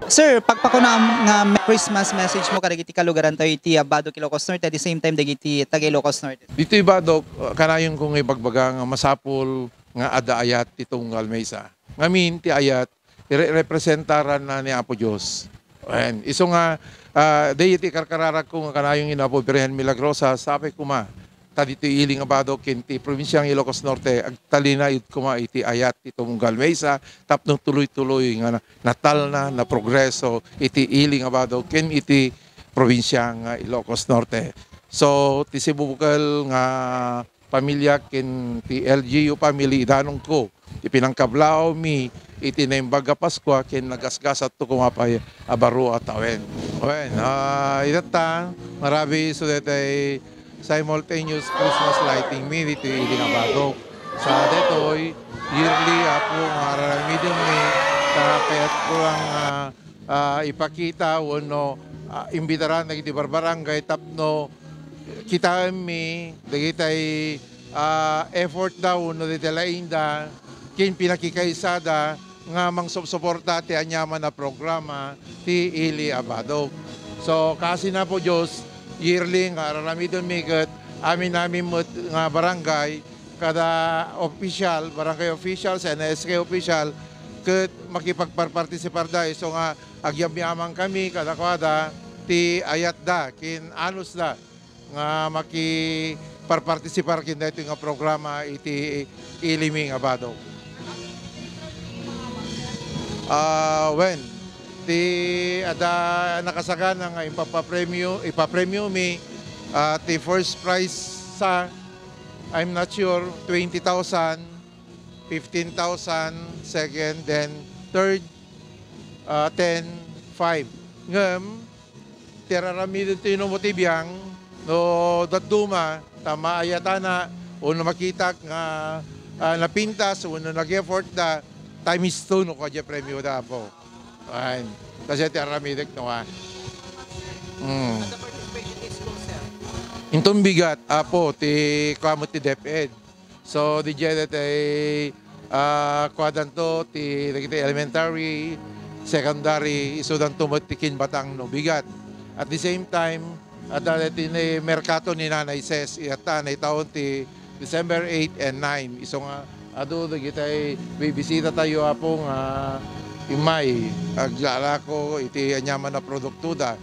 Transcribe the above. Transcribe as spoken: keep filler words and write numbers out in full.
Sir, pagpakunam nga Christmas message mo kadagiti kalugarantayo iti Abadoc, Ilocos Norte, at the same time dagiti taga Ilocos Norte. Ditoy Abadoc, uh, kanayon ko nga ibagbaga nga masapul nga adda ayat ti tunggal maysa. Ngamin ti ayat, ire-, representaran na ni Apo Dios. Wen, isu nga, ah, daydi ti karkararagko nga kanayon ni Apo Birhen Milagrosa, sapay koma, ta ditoy ili nga Abadoc ken ti probinsiang Ilocos Norte, agtalinaed koma iti ayat ti tunggal maysa, tapno tuloy-tuloy nga na-, natalna, naprogreso iti ili nga Abadoc ken iti probinsia nga Ilocos Norte. So, ti sibubukel nga pamilya ken ti L G U family, idanongko ti pinangkablaawmi iti Naimbag a Paskua ken nagasgasatto koma pay a baro a tawen. Wen, ah, itatta, marabi isu daytay simultaneous Christmas lighting mi ditoy ili nga Abadoc. Sa daytoy, yearly, Apo, nga ar-aramidenmi, ta kayatko lang, ah, ah, ipakita wenno, ah, imbitaran dagiti barbarangay tapno kitaenmi dagitay, ah, effort da wenno dagiti laing da ken pinakikaisada nga mangsupsuporta ti aniaman a programa ti ili Abadoc. So, kaasi na Apo Dios, yearly nga ar-aramidenmi ket amin-amin met nga barangay, kada official, barangay official, ken S K official, ket makipagparpartisiparda isu nga agyamankami kadakuada ti ayatda ken anusda nga makiparpartisipar ken daytoy nga programa iti ilimi nga Abadoc. Ah, wen, ti adda nakasagana nga ipapapremyo, ipapremyomi, ah, ti first prize sa, I'm not sure, twenty thousand, fifteen thousand, second, then third, ah, ten, five. Ngem, ti ar-aramiden ti inumo ti biang, no dadduma, ta maayatana, wenno makitak nga, ah, napintas, wenno nag-effort da, times two no kua diay premio da, Apo. Ayan. Kasi ti aramidek, no, ah. Mm. Inton bigat, Apo, ti kua met ti DepEd. So, didiay daytay, ah, kuadanto ti dagiti elementary, secondary, isudanto met ti kinbatang no bigat. At the same time, adda daytoy ni merkato ni Nanay Ses, iyata, naitaon ti December eight and nine. Isu nga adu dagitay bibisitatayo, Apo, nga immay aglalako iti aniaman a produktoda.